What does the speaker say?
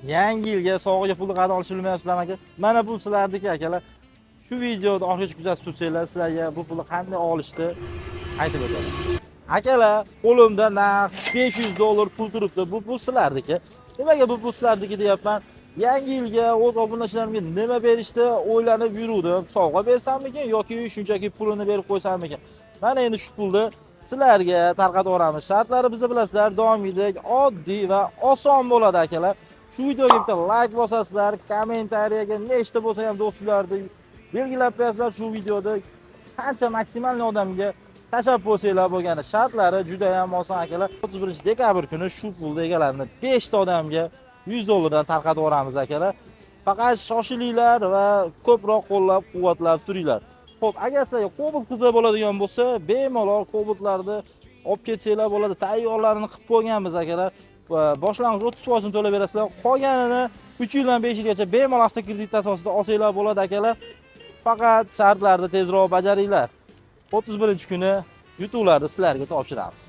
Yangi yilga sovg'aga pulni qayerdan olishni bilmayapsizlarmi, aka? Mana bu sizlarniki, akalar. Shu videoni oxirigacha kuzatib tursanglar, sizlarga bu pulni qanday olishni aytib o'taman. Akalar, qo'limda naqd $500 pul turibdi. Bu pul sizlarniki. Nimaga bu pul sizlarniki deyapman? Yangi yilga o'z obunachilarimga nima berishni o'ylanib yuruvdim. Sovg'a bersammikin yoki shunchaki pulini berib qo'ysammikin? Mana endi shu pulni sizlarga tarqatib yuboramiz. Shartlari bizni bilasizlar, doimgidek oddiy va oson bo'ladi, akalar. Shu videoga bitta like bosasizlar, kommentariyaga nechta bo'lsa ham do'stlarni belgilab qo'yasizlar, shu videoda qancha maksimal odamga tashlab qo'ysanglar bo'lgani. Shartlari juda ham oson, akalar. 31 dekabr kuni shu pulni egalarini 5 ta odamga $100 dan tarqatib yuboramiz, akalar. Faqat shoshilinglar va ko'proq qo'llab-quvvatlab turinglar. Xo'p, agar sizlarga Cobalt qiziq bo'ladigan bo'lsa, bemalol Cobaltlarni olib ketsanglar bo'ladi. Tayyorlarini qilib qo'yganmiz, akalar. Va boshlang'ich 30% to'lab berasizlar. Qolganini 3 yildan 5 yilgacha bemalol avtokredit asosida olsanglar bo'ladi, akalar. Faqat shartlarni tezroq bajaringlar. 31 kuni yutuqlarni sizlarga topshiramiz.